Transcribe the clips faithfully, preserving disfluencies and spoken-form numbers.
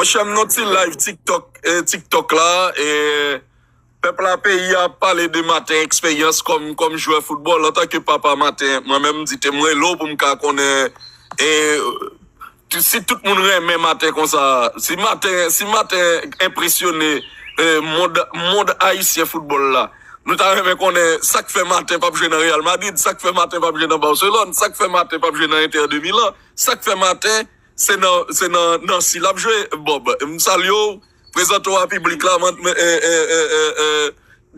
Monchè, m nan ti live TikTok, eh, TikTok la, eh, pèp la, peyi a ap pale de Martin eksperyans kòm, kòm jwè foutbòl. Antanke papa Martin, mwen menm, m di te m rele w pou m ka konnen, eh, si tout moun renmen Martin konsa, si Martin, si Martin enpresyone, eh, mond, mond ayisyen foutbòl la, nou ta renmen konnen sa k fè Martin p ap jwe nan Real Madrid, sa k fè Martin p ap jwe nan Barcelone, sa k fè Martin p ap jwe nan Inter de Milan, sa k fè Martin se nan, se nan, nan Nancy l ap jwe, Bob. M salye w, prezante w a piblik la, man, eh, eh, eh, eh, eh,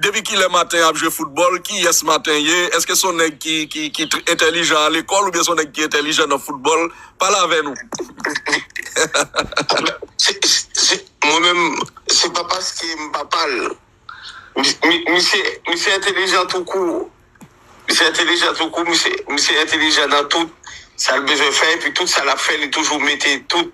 depi kilè Martin ap jwe foutbòl, kiyès Martin ye, èske se yon nèg ki, ki, ki tr-, entèlijan a lekòl oubyen se yon nèg ki entèlijan nan foutbòl? Pale avè nou. Se, se, se, mwen menm, se pa paske m papa l. Mi- mi- Misye, misye entèlijan toukou. Misye entèlijan toukou, misye, misye entèlijan nan tout sa l bezwen fè, epi tout sa l ap fè, li toujou mete tout,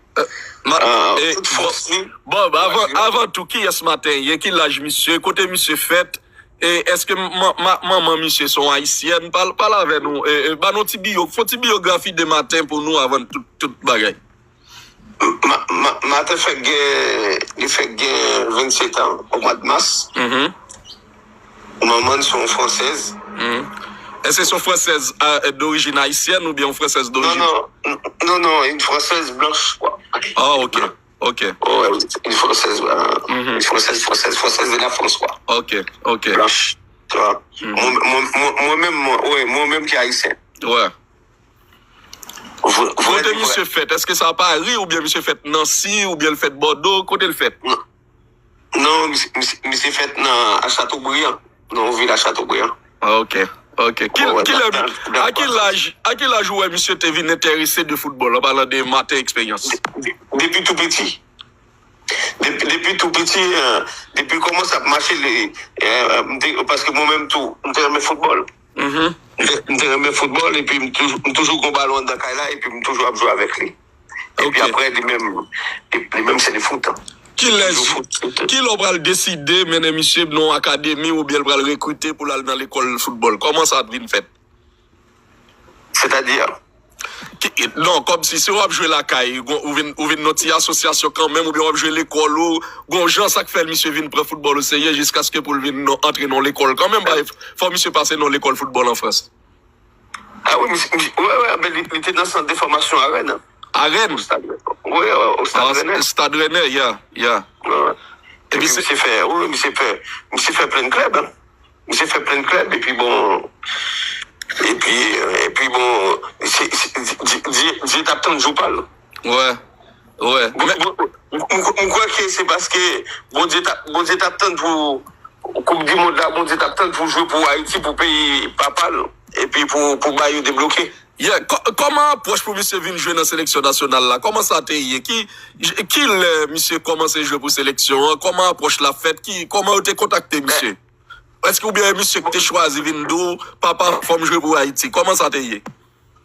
Ma- euh, eh, tout fòs li. Bob, avan, avan tou, kiyès Martin ye? Kilaj misye? Kote misye fèt? E èske ma- ma- manman misye se yon ayisyèn? Pale, pale avè nou. E, e, ba nou ti biyo, fè yon ti biyografi de Martin pou nou avan tout, tout bagay. Ma- ma- Martin fèk gen, li fèk gen vennsetan o mwa de mas. Mhm. Manman l se yon fransèz. Mhm. Èske se yon fransèz a- dorijin ayisyèn oubyen yon fransèz Non, dorijin? Non, non, non, une française blanche, quoi. Ah, ok. Ok. Ouais, une française, euh, Mhm. Une française, française, française de la France, quoi. Ok, ok. Blanche, tu vois. Mhm. Moi, moi, moi, moi-même, moi, ouais, moi-même qui est haïtien. Ouais. Vrai- vrai Kote de vrai. Misye fèt? Èske se a Paris oubyen misye fèt Nancy oubyen l fèt Bordeaux? Kote l fèt? Non, misye, misye, misye fèt nan, à Chateaubriand. Nan yon vil à Chateaubriand. Ah, ok, ok. Ki, Ouais, ouais, kilè, dans- dans- a ki laj, a ki laj ou wè misye te vin enterese de foutbòl, an palan de Martin eksperyans? De- Depi tou piti. Depi, depi tou piti, euh, depi l kòmanse ap mache, li, euh, m te- paske mwen menm tou, m te renmen foutbòl. Mhm. M te- m te renmen foutbòl, epi m toujou, m toujou gon balon anndan kay la, epi m toujou ap jwe avèk li. Epi Ok. Apre, li menm, li menm se li fout. Kilè, Toujou fout. kilè w pral deside mennen misye nan yon akademi oubyen l pral rekrite pou l al nan lekòl foutbòl? Kòman sa t vin fèt? Sètadi, Ki- Non, kòmsi si w ap jwe lakay, gon- ou vin, ou vin nan ti asosyasyon kanmenm, oubyen w ap jwe lekòl ou, gon jan sa k fè misye vin pran foutbòl o serye jiskaske pou l vin nan- antre nan lekòl kanmenm, bay, fò misye pase nan lekòl foutbòl an Frans. Ah wi, misye, misye, wè, wè, men li, li te nan sant de fòmasyon a Rennes. A Rennes? O Stade, wi, wè, o Stade Ah, Rennais. Stade Rennais, yeah, yeah. Wè, wè. Epi Epi se- misye fè, wi, misye fè, misye fè plen klèb, hein. Misye fè plen klèb, epi bon, epi, euh, epi bon, se, se, Dye, Dye, Dye t ap tann jou pa l. Wè, wè. Bon, Men- bon, m, m, m kwè ke se paske Bondye t ap, Bondye t ap tann pou Koup di mond la, Bondye t ap tann pou jwe pou Ayiti, pou peyi papa l, epi pou, pou ba yo debloke. Yeah, kò- kòman apwòch pou misye vin jwe nan seleksyon nasyonal la? Kòman sa te ye? Ki, ki lè misye kòmanse jwe pou seleksyon an? Kòman apwòch la fèt? Ki, kòman yo te kontakte misye? Èske oubyen misye ki te chwazi vin di w, "Papa, fò m jwe pou Ayiti"? Kòman sa te ye?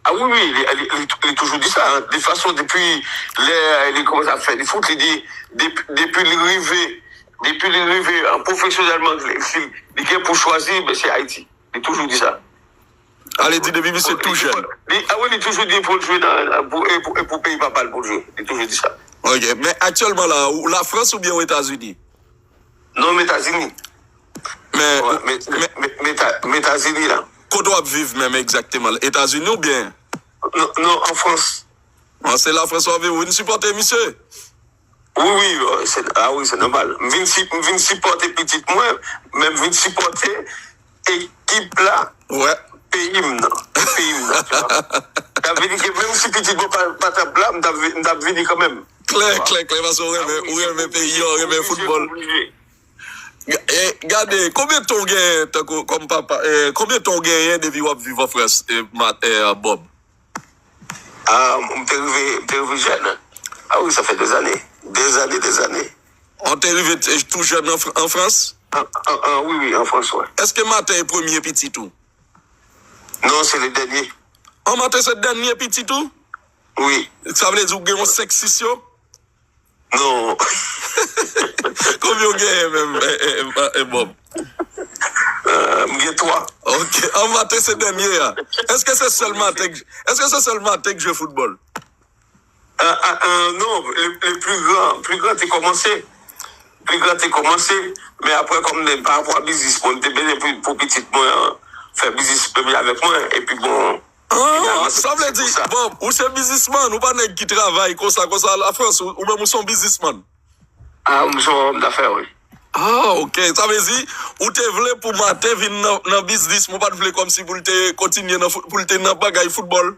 Ah wi, wi, li, li, li, li toujou di sa, hein. De fason, depi lè li kòmanse ap fè li fout, li di, depi, depi li rive, depi li rive an pwofesyonèlman, li, li, li gen pou chwazi, men se Ayiti. Li toujou di sa. Ale di depi misye tou jèn. Li, ah wi, li toujou di pou l jwe nan, nan- pou, e pou, e pou peyi papa l pou l jwe. Li toujou di sa. Ok, men aktyèlman la, ou Lafrans oubyen Ozetazini? Non, m Etazini. Men, Wè, men, men, men, men, men, men Etazini la. Kote w ap viv menm egzakteman? Etazini oubyen? Non, non, an Frans. An, se Lafrans w ap viv, ou vin sipòte misye? Wi, wi, euh, se, ah wi, se nòmal. M vin, si, m vin sipòte pitit mwen, men m vin sipòte ekip la, Wè. Peyi m nan. Peyi m nan, tu vois. Sa vle di ke menm si pitit mwen pa, pa t ap la, m t ap vi- m t ap vini kanmenm. Klè, klè, klè, paske ou renmen, ou renmen peyi an, ou renmen foutbòl. Ga- eh, gade, konbyen tan w genyen tankou kòm papa, eh, konbyen tan w genyen depi w ap viv an Frans, eh, Ma- eh, Bob? Ah, m te rive, m te rive jèn. Ah wi, sa fè dèzane. Dèzane, dèzane. Ou te rive t- tou jèn an Fr- an Frans? Ah, ah, ah, wi, wi, an Frans, wè. Èske Martin e premye pitit ou? Non, se le dènye. An, Martin se dènye pitit ou? Wi. Sa vle di ou gen yon senk sis yo? Non. Konbyen ou genyen menm, eh, eh, eh, eh, Bob? Euh, m gen twa. Ok. An, Martin se dènye a. Èske se sèl Martin k- èske se sèl Martin k jwe foutbòl? Ah, ah, ah, non, le, le plus grand, plus grand te kòmanse. Plus grand te kòmanse, men apre, kòm de, pa rapò a biznis mwen, m te bezwen pou, pou pitit mwen, fè biznis premye avèk mwen, epi bon, Ah, sa vle di, bon, ou se biznisman, ou pa nèg ki travay konsa, konsa, la Frans, ou, ou menm ou se yon biznisman. Ah, m se yon òm dafè, wi. Ah, ok. Sa vle di, ou te vle pou Martin vin nan, nan biznis, men ou pa t vle kòmsi pou l te kontinye nan, pou l te nan bagay foutbòl.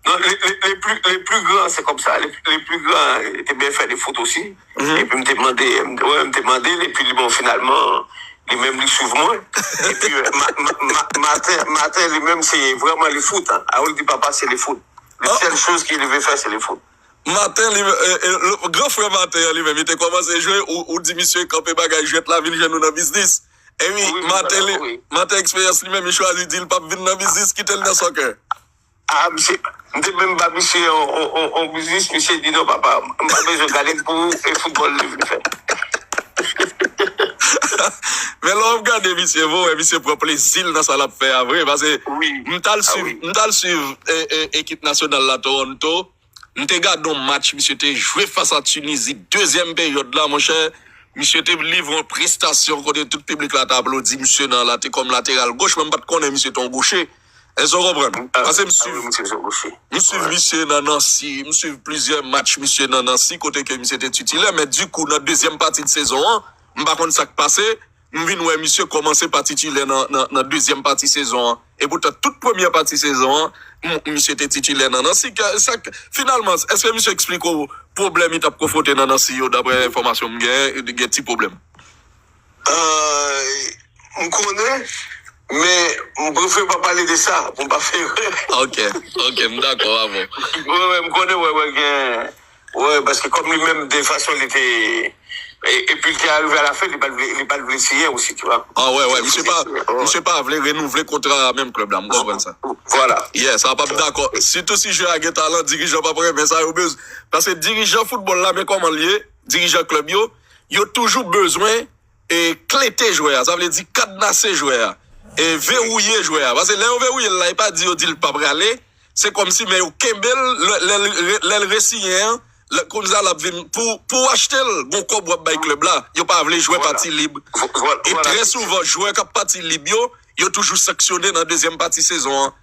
Non, le, le, le plus, le plus grand, se kòm sa. Le, le plus grand, te byen fè de foot osi. Epi m te mande, m te, wè, m te mande l, epi li, bon, finalman, li menm, li swiv mwen. Epi, euh, ma, ma, ma, Martin, Martin, li menm, se vrèman le foot, hein. Ah, ou l di papa, se le foot. Le sèl choz ki li vle fè, se le foot. Martin, li, euh, euh, le gran frè Martin, li menm, li te kòmanse jwe, ou, ou di misye kanpe bagay jwèt la, vin jwenn nou nan biznis. E wi, Martin, li, Martin eksperyans li menm, li chwazi di l p ap vin nan biznis, kite l nan soccer. Ah, misye, m te menm ba misye on, on, on, on biznis, misye di non, papa, m pa bezwen gade l pou ou, e foutbòl li vin fè. Men lè w ap gade misye, vo, wè, misye pran plezi l nan sa l ap fè a vre. Paske m t al swiv, m t al swiv e, e, ekip nasyonal la Toronto. M te gade yon match, misye te jwe fas a Tinizi, dezyèm peryòd la, monchè. Misye te livre yon prestasyon kote tout piblik la te aplodi misye nan la, te kòm lateral goch, men m pa t konnen misye te yon goche. Èske w konprann? Paske m swiv, m swiv misye nan Nancy, m swiv plizyè match misye nan Nancy kote ke misye te titilè, men dikou nan dezyèm pati de sezon an, m pa konn sa k pase, m vin wè misye kòmanse pa titilè nan, nan, nan dezyèm pati sezon an. E poutan, tout premyè pati sezon an, m- misye te titilè nan Nancy. Sa k- finalman, èske misye eksplike w pwoblèm li t ap konfwonte nan Nancy yo, daprè enfòmasyon m genyen, gen ti pwoblèm? Euh, m konnen, men m prefere pa pale de sa, pou m pa fè erè. Ok, ok, m dakò avè w. Wè, wè, m konnen, wè, wè, gen, wè, paske kòm li menm, de fason, li te, e- epi l te arive a la fen, li pa t vle, li pa t vle siyen osi, tu vois. Ah, wè, wè, misye pa, misye pa vle renouvle kontra a menm klèb la, m konprann sa. Vwala. Yeah, sa p ap dakò. Sitou si jwè a gen talan, dirijan p ap renmen sa, yo bezwen. Paske dirijan foutbòl la, men kòman l ye, dirijan klèb yo, yo toujou bezwen e klete jwè a, sa vle di kadnase jwè a, e vewouye jwè a. Paske lè yo vewouye l la, e pa di yo di l pa prale, se kòmsi men yo kenbe l, lè, lè, lè l resiyen an, lè, kounye a l ap vin pou, pou w achte l, gon kòb w ap bay klèb la, yo pa vle jwè pati lib. E trè souvan, jwè k ap pati lib yo, yo toujou sanksyone nan dezyèm pati sezon an.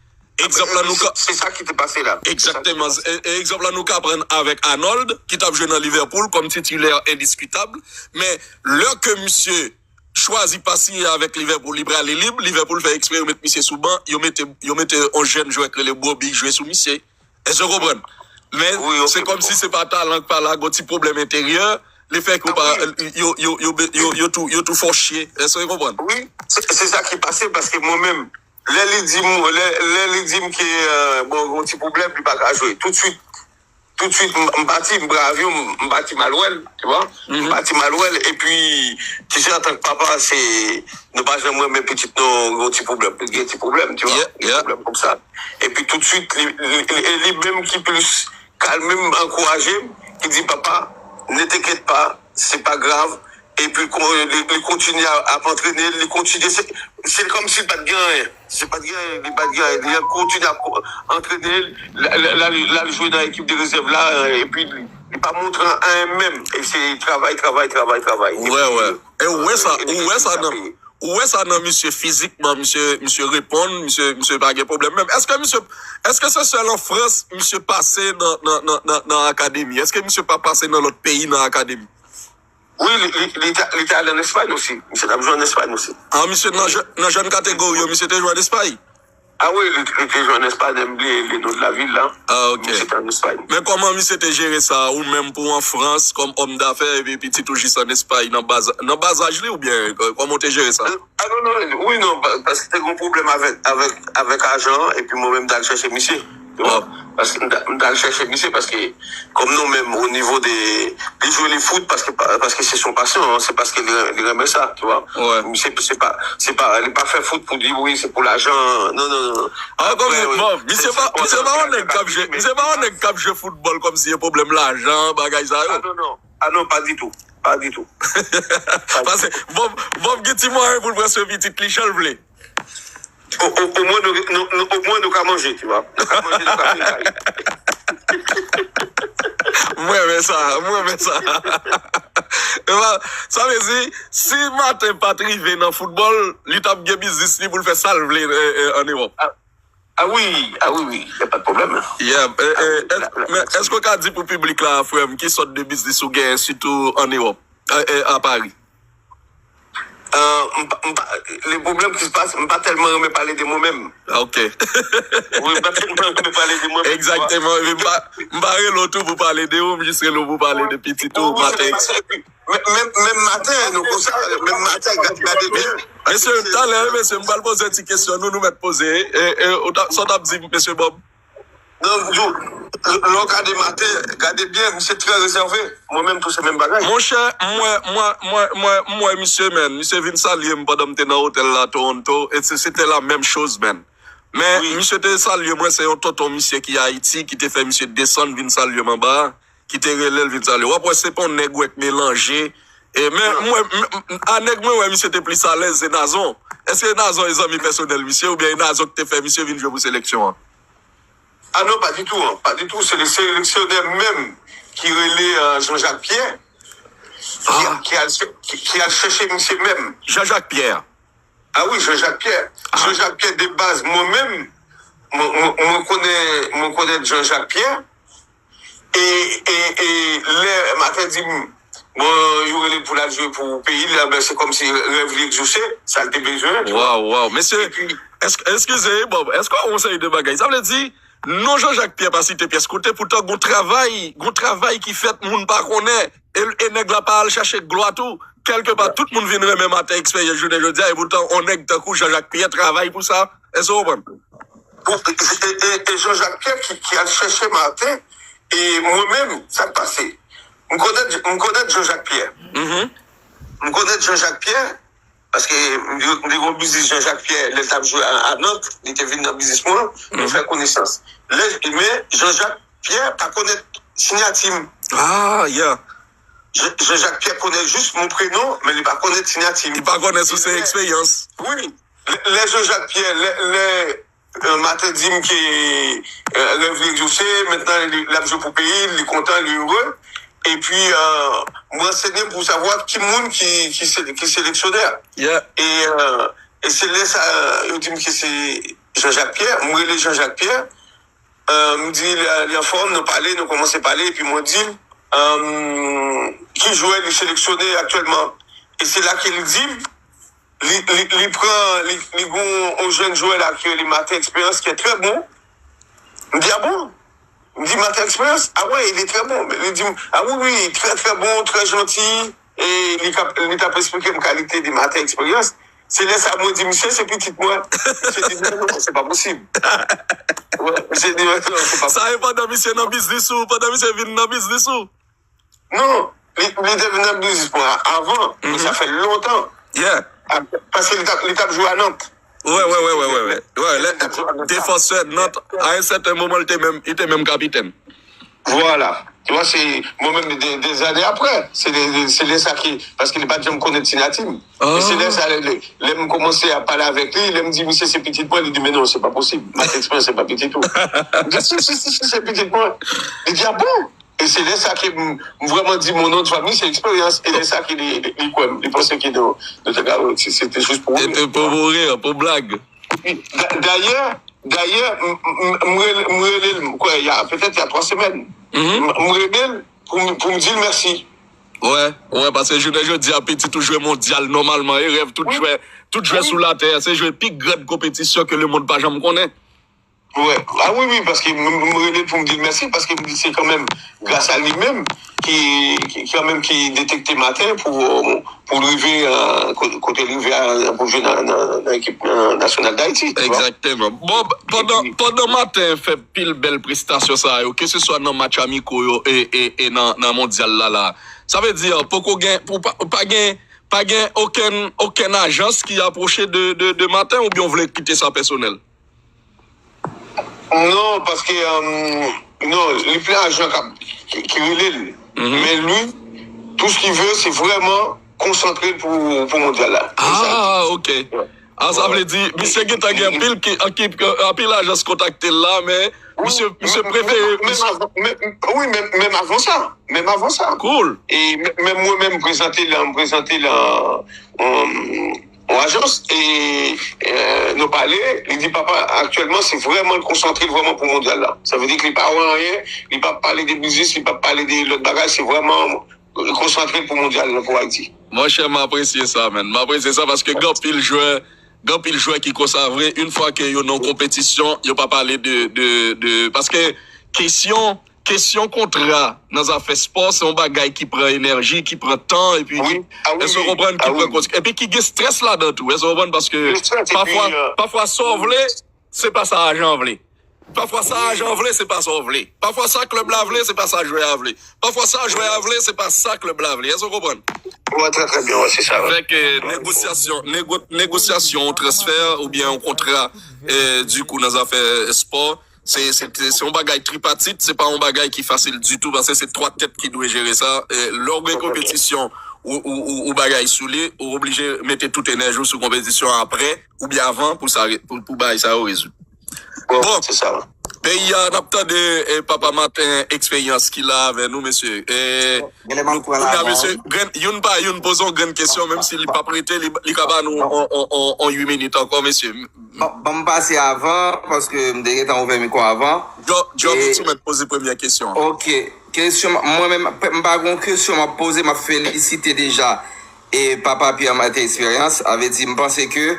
Egzanp la nou ka. Se sa ki te pase la. Egzakteman. E, e egzanp la nou ka pran avèk Arnold, ki t ap jwe nan Liverpool kòm titilè endiskitab. Men lè ke misye chwazi pa siyen avèk Liverpool, li prale lib, Liverpool fè ekspre yo met misye sou ban, yo mete, yo mete yon jèn jwè k rele Brobbey jwe sou misye. Èske w konprann? Men se kòmsi se pa talan k pa la, gon ti pwoblèm enteryè, li fè ke yo pa, yo, yo, yo, yo, yo tou, yo tou fè w chye. Èske w konprann? Wi, se se sa ki pase, paske mwen menm, lè li di m, lè, lè li di m ke, euh, bon, gon ti pwoblèm, li pa ka jwe. Toutswit, toutswit, m, m pati, m pran avyon, m, m pati m al wè l, tu vois. M pati m al wè l, epi, tu sais, antank papa, se, nou pa janm renmen pitit nou gon ti pwoblèm. Gen ti pwoblèm, tu vois. Gen pwoblèm konsa. Epi toutswit, li, li, li, li menm ki plis, k al menm ankouraje m, ki di, papa, ne t'inquiète pas, c'est pas grave. Epi l kon- li, li kontinye ap antrene, li kontinye, se, se kòmsi l pa t gen anyen. Se pa t gen anyen, li pa t gen anyen. Li ap kontinye ap antrene, l al jwe nan ekip de rezèv la, epi li pa montre anyen menm. E se travay, travay, travay, travay. Wè, wè. E ou wè sa, ou wè sa nan, ou wè sa nan misye fizikman, misye, misye reponn, misye, misye pa gen pwoblèm menm. Èske misye, èske se sèl an Frans misye pase nan, nan, nan, nan, nan akademi? Èske misye pa pase nan lòt peyi nan akademi? Wi, li, li, li, te, li te ale an Espay osi. Misye t ap jwe an Espay osi. Ah, misye nan, nan jèn kategori yo, misye te jwe an Espay? Ah wi, li, li te jwe an Espay, m bliye le non de la vil la. Ah, ok. Misye te an Espay. Men kòman misye te jere sa, ou menm pou w an Frans, kòm òm dafè, epi pitit ou jis an Espay, nan baz, nan baz aj li, oubyen, kòman w te jere sa? Ah non, non, wi, non, paske te gon pwoblèm avèk, avèk, avèk ajan an, epi mwen menm, m t al chèche misye. Tu vois? Paske m t al chèche misye, paske kòm nou menm, o nivo de, li jwe li foot paske, paske se son pasyon, se paske li, li renmen sa, tu vois. Misye, se pa, se pa, li pa fè foot pou di, wi, se pou lajan. Non, non, non. Ah, kòm, bon, misye pa, misye pa yon nèg k ap jwe, misye pa yon nèg k ap jwe foutbòl kòmsi e pwoblèm lajan, bagay sa yo. Ah, non, non. Ah non, pa ditou. Pa ditou. Paske Bob, Bob gen ti mwayen pou l pran swen pitit li jan l vle. Omwen nou, nou, nou, omwen nou ka manje, tu vois. Nou ka manje, nou ka fè kay. M renmen sa, m renmen sa. Sa vle di, si Martin pa t rive nan foutbòl, li t ap gen biznis li pou l fè sa l vle, e, e, ann Ewòp. Ah oui, ah oui, oui, y a pas de problème. Yeah, e, e, men èske w ka di pou piblik la, frè m, ki sòt de biznis ou genyen, sitou ann Ewòp, e, e, a Pari? Euh, m pa, m pa, le pwoblèm ki se pase, m pa tèlman renmen pale de mwen menm. Ok. Wi, m pa tèlman renmen pale de mwen menm. Egzakteman. M pa, m pa rele w tou pou pale de ou, m jis rele w pou pale de pitit ou, Martin. Menm maten, nou konsa, menm maten, gade byen. Mesye, talè, mesye, m pral poze ti kesyon, nou, nou mèt poze. E, e, ou ta, sa w t ap di, mesye Bob? Non, yo, lè w gade Martin, gade byen, misye trè rezève. Mwen menm tou se menm bagay. Monchè, mwen, mwen, mwen, mwen, mwen, misye, men, misye vin salye m pandan m te nan otèl la, Toronto, e se, se te la menm choz, men. Men, misye te salye mwen, se yon tonton misye ki Ayiti, ki te fè misye desann vin salye m anba a, ki te rele l vin salye. W ap wè, se pa yon nèg w wè k melanje. E, men, mwen, a nèg mwen wè misye te plis alèz, se Nazon. Èske Nazon e zanmi pèsonèl misye, oubyen e Nazon ki te fè misye vin jwe pou seleksyon an? Ah non, pa ditou, an, pa ditou. Se le seleksyonè menm ki rele Jean-Jacques Pierre ki al chèche misye menm. Jean-Jacques Pierre. Ah wi, Jean-Jacques Pierre. Jean-Jacques Pierre, de baz, mwen menm, mwen konnen, mwen konnen Jean-Jacques Pierre. E, e, e lè Martin di m, bon, yo rele l pou l al jwe pou peyi l, enben se kòmsi rèv li egzose, sa l te bezwen. Waw, waw. Mesye, eskize, Bob, èske w wè yon seri de bagay? Sa vle di, non Jean-Jacques Pierre pa site pyès kote, poutan gon travay, gon travay ki fèt, moun pa konnen, e, e nèg la pa al chache glwa tou. Kèlkepa, tout moun vin renmen Martin Experience jounen jodi a, e poutan, yon nèg tankou Jean-Jacques Pierre travay pou sa. Èske w konprann? E, e, e Jean-Jacques Pierre ki, ki al chèche Martin, e mwen menm, sa k pase? M konèt, m konèt Jean-Jacques Pierre. M konèt Jean-Jacques Pierre, paske m te gon biznis Jean-Jacques Pierre, lè l t ap jwe a, a Nantes, li te vin nan biznis mwen, nou fè konesans. Lè, men Jean-Jacques Pierre pa konèt siyati m. Ah, yeah. Jean-Jacques Pierre konèt jis mon prenon, men li pa konèt siyati m. Li pa konnen si w se Experience. Wi. Lè, lè Jean-Jacques Pierre, lè, lè Martin di m ke rèv li egzose, mentnan li, l ap jwe pou peyi l, li kontan, li ere. Epi, m ransenye m pou savwa ki moun ki, ki, se, ki seleksyonè. E, e se lè sa, yo di m ke se Jean-Jacques Pierre. M rele Jean-Jacques Pierre. M di li, li anfòm, nou pale, nou kòmanse pale, epi mwen di l ki jwè li seleksyone aktyèlman. E se la ke li di m, li, li, li pran, li, li gon yon jèn jwè la ki rele Martin Experience, ki trè bon. M di, ah bon? M di, Martin Experience? Ah ouais, il est très bon. Li di m, ah oui, oui, très, très bon, très gentil. E li t ap, li t ap eksplike m kalite de Martin Experience. Se lè sa mwen di, misye se pitit mwen. Misye di, non, non, se pa posib. Misye di, non, se pa posib. Sa e pandan misye nan biznis ou, pandan misye vin nan biznis ou? Non, li, li te vin nan biznis mwen avan, men sa fè lontan. Paske li t ap, li t ap jwe a Nantes. Wi, wi, wi, wi, wi, wi. Defansè Nant, a yon sèten moman, li te menm, li te menm kapitèn. Vwala. Tu vois, se mwen menm, de, de zane apre, se de, de, se de sa ki, paske li pa t janm konnen siyati m. E se lè sa, lè, lè m kòmanse ap pale avèk li, lè m di, misye se pitit mwen, li di, men non, se pa posib. Martin Experience, se pa pitit ou. M di, si, si, si, si, se pitit mwen. Li di, ah bon? E se lè sa ke m, m vrèman di mon non de famille, se Experience. E lè sa ke li, li, li kwè m. Li panse ke nou, nou te ka, se, se te jis pou rire. Se te pou rire, pou blag. Dayè, dayè, m, m, m rele, m rele l, m kwè, y a, petèt y a twa semèn. M, m rele l pou, pou m di l mèsi. Wè, wè, paske jounen jodi a, pitit ou jwe mondyal nòmalman, e rèv tout jwè, tout jwè sou latè, se jwe pi grand konpetisyon ke lemonn pa janm konnen. Wè. Ah wi, wi, paske m, m rele l pou m di l mèsi, paske m di se kanmenm gras a li menm ki, ki, kanmenm ki detekte Martin pou, pou l rive, euh, ko-, kote l rive a, pou l jwe nan, nan, nan ekip, euh, nasyonal Dayiti, tu vois. Egzakteman. Bon, pandan, pandan Martin fè pil bèl prestasyon sa yo, keseswa nan match amiko yo e, e, e nan, nan mondyal la, la, sa vle di, poko gen, ou pa, ou pa gen, pa gen okenn, okenn ajans ki apwoche de, de, de Martin oubyen w vle kite sa pèsonèl? Non, paske, euh, non, li plen ajan k ap, ki, ki rele l. Men li, tou sa li vle, se vrèman konsantre l pou, pou mondyal la. Ah, ok. Ah, sa vle di, misye gentan gen anpil ki, ki, anpil ajans kontakte l la, men Misye, misye prefere, menm avan, menm, wi, menm, menm avan sa. Menm avan sa. Cool. E menm mwen menm, m prezante l, m prezante l an, an, an ajans, e, e, nou pale, li di, papa, aktyèlman, se vrèman l konsantre l vrèman pou mondyal la. Sa vle di ke li pa wè anyen, li pa pale de biznis, li pa pale de lòt bagay, se vrèman l konsantre l pou mondyal la, pou Ayiti. Monchè, m apresye sa, man. M apresye sa paske gen anpil jwè, gen anpil jwè ki konsa vre. Yon fwa ke yo nan yon konpetisyon, yo pa pale de, de, de, paske kesyon, kesyon kontra nan zafè spò, se yon bagay ki pran enèji, ki pran tan, epi ki, èske w konprann, ki pran kons-, epi ki gen strès ladan tou. Èske w konprann? Paske pafwa, pafwa sa w vle, se pa sa ajan an vle. Pafwa sa ajan an vle, se pa sa w vle. Pafwa sa klèb la vle, se pa sa jwè a vle. Pafwa sa jwè a vle, se pa sa klèb la vle. Èske w konprann? Wi, trè, trè byen, wi, se sa, wi. Fè ke negosyasyon, nego-, negosyasyon, yon transfè oubyen yon kontra, e, dikou, nan zafè spò, se, se, se, se yon bagay tripatit, se pa yon bagay ki fasil ditou, paske se twa tèt ki dwe jere sa. E, lè w gen konpetisyon, ou, ou, ou, ou bagay sou li, ou oblije mete tout enèji w sou konpetisyon apre, oubyen avan, pou sa re-, pou, pou bagay sa yo rezoud. Bon, se sa. Peyi a, n ap tande, e, Papa Maten Eksperyans ki la avè nou, mesye. E, kounye a, mesye, grenn, youn pa youn, poze yon grenn kesyon, menm si li p ap rete, li, li ka ba nou on, on, on, on uit minit ankò, mesye. Ban, ban m pase avan, paske m te gentan ouvè mikwo avan. Djò-, Djòb, ou sou mèt poze premyè kesyon an. Ok. Kesyon, mwen menm, m pa gen kesyon m ap poze, m ap felisite deja e Papa Pierre Maten Experience, sa vle di, m panse ke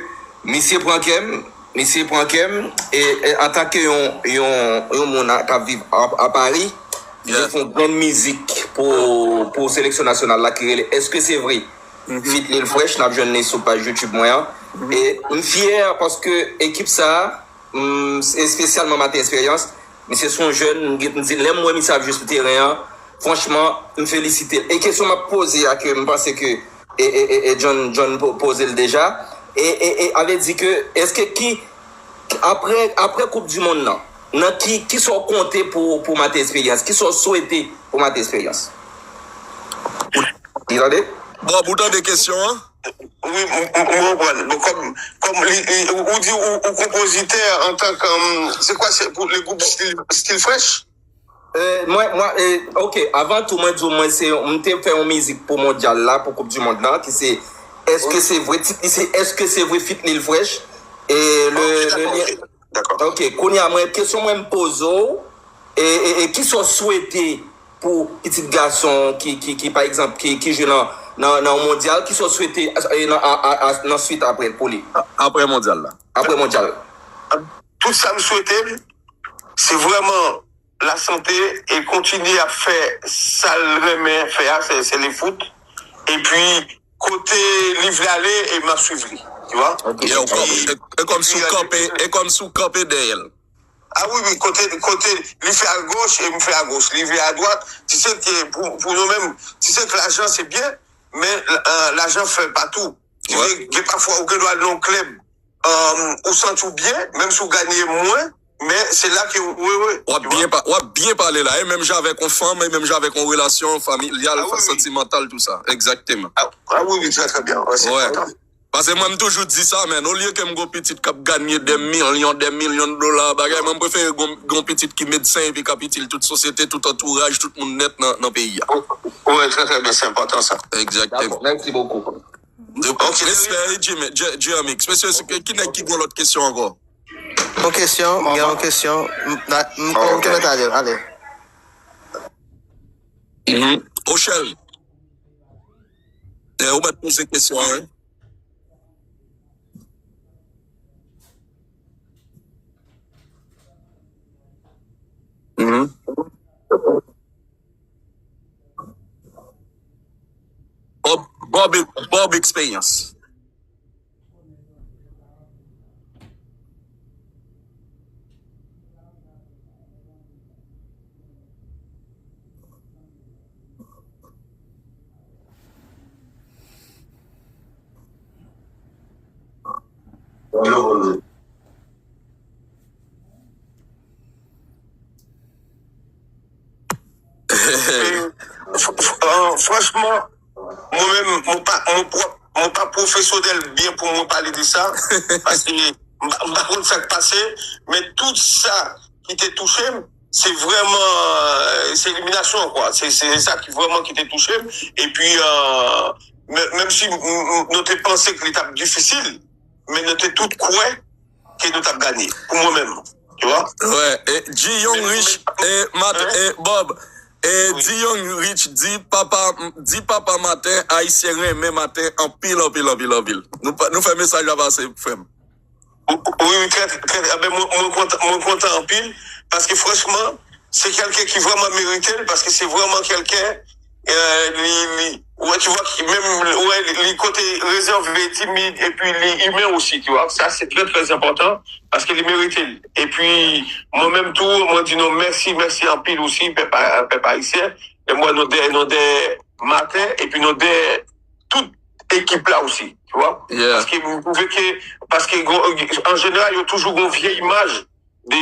misye pran kè m, misye pran kè m, e, e antanke yon, yon, yon moun a, k ap viv a, a Paris, misye fè yon grenn mizik pou, pou seleksyon nasyonal la ki rele Èske se vre? Feat Lil Fresh, n ap jwenn li sou paj YouTube mwen an. E m fyè paske ekip sa a, mm, espesyalman Maten Eksperyans, misye se yon jèn, m gen, m di, lè m wè misye ap jwe sou teren an, franchman, m felisite l. E kesyon m ap poze a, ke m panse ke, e, e, e, e John, John po-, poze l deja, e, e, e, a vle di ke, èske ki, apre, apre Koup di Mond nan, nan ki, ki sa w konte pou, pou Maten Eksperyans? Ki sa w swete pou Maten Eksperyans? Li tande? Bon, ou tande kesyon an? Wi, m, m, m konprann. Bon, kòm, kòm li, li, ou, ou di ou, ou konpozitè antanke, um, se kwa, se pou le gwoup Stil, Stil Fresh? E, mwen, mwen, e, ok, avan tou, mwen di w, mwen se, m te fè yon mizik pou mondyal la, pou Koup di Mond la, ki se, èske se vre, tit li se, èske se vre feat Lil Fresh? E le, le lyen. Dakò. Ok, kounye a, mwen, kesyon mwen m poze w, e, e, e kisa w swete pou pitit gason ki, ki, ki, pa egzanp, ki, ki jwe nan, nan, nan yon mondyal, kisa w swete, e, nan, a, a, a, nan swit apre pou li? A-, apre mondyal la. Apre mondyal. Tout sa m swete l, se vrèman lasante e kontinye ap fè sa l renmen fè a, se, se le foot. Epi, kote li vle ale, e m ap swiv li. Tu vois? Ok. Yo, e, e kòmsi w kanpe, e kòmsi w kanpe dèyè l. A wi, wi, kote, kote li fè agoch, e m fè agoch. Li vle adwat, ti se ke pou, pou nou menm, ti se ke lajan se byen, men, e, lajan fè pa tou. Ki fè, gen pafwa ou gen dwa al nan yon klèb, e, ou santi w byen, menm si w ganye mwen, men se la ke ou heureux. W ap byen pa-, w ap byen pale la, e menm jan avèk yon fanm, e menm jan avèk yon relasyon familyal, santimantal, tou sa. Egzakteman. A, a wi, wi, trè, trè byen. Wi, se enpòtan. Paske mwen, m toujou di sa, men, olye ke m gon pitit k ap ganye dè milyon, dè milyon dola, bagay, mwen, m prefere gon, gon pitit ki medsen epi k ap itil tout sosyete, tout antouraj, tout moun nèt nan, nan peyi a. Wi, trè, trè byen, se enpòtan sa. Egzakteman. Dakò, mèsi bokou. Ok, respè, Jimmy, J-, J M X. Mesye, se ki, ki nèg ki gon lòt kesyon ankò? Yon kesyon, m gen yon kesyon. M, m, m, ok, mèt ale, ale. Mhm. Ochèl. E, ou mèt poze kesyon an, wi. Mhm. Bob, Bob, Bob Experience. F-, f-, euh, franchman, mwen menm, mwen pa, mwen pwòp, mwen pa pwofesyonèl byen pou mwen pale de sa, paske m pa, m pa konn sa k pase, men tout sa ki te touche m, se vrèman, euh, se eliminasyon an, kwa. Se, se sa ki vrèman ki te touche m. Epi, euh, men- menm si m- m- nou te panse ke li t ap difisil, men nou te tout kwè ke nou t ap ganye, pou mwen menm. Tu vois? Ouais, e G Young Rich, e Mat, e Bob, e G Young Rich di papa, di papa Maten, Ayisyen renmen Maten anpil, anpil, anpil, anpil. Nou, pa- nou fè mesaj la pase, frè m. Wi, wi, trè, trè, trè byen. Mwen, mwen kontan, mwen kontan anpil, paske franchman, se kèlken ki vrèman merite l, paske se vrèman kèlken, euh, li, li, ouais, tu vois, ki menm, ouais, li, li kote rezève, timid, epi li imen osi, tu vois. Sa, se trè, trè enpòtan, paske li merite l. Epi, mwen menm tou, mwen di nou mèsi, mèsi anpil osi, pèp, pèp ayisyen. E mwen, nou dèyè, nou dèyè Maten, epi nou dèyè tout ekip la osi, tu vois. Yeah. Paske m twouve ke, paske gon- an jeneral, yo toujou gon vye imaj de,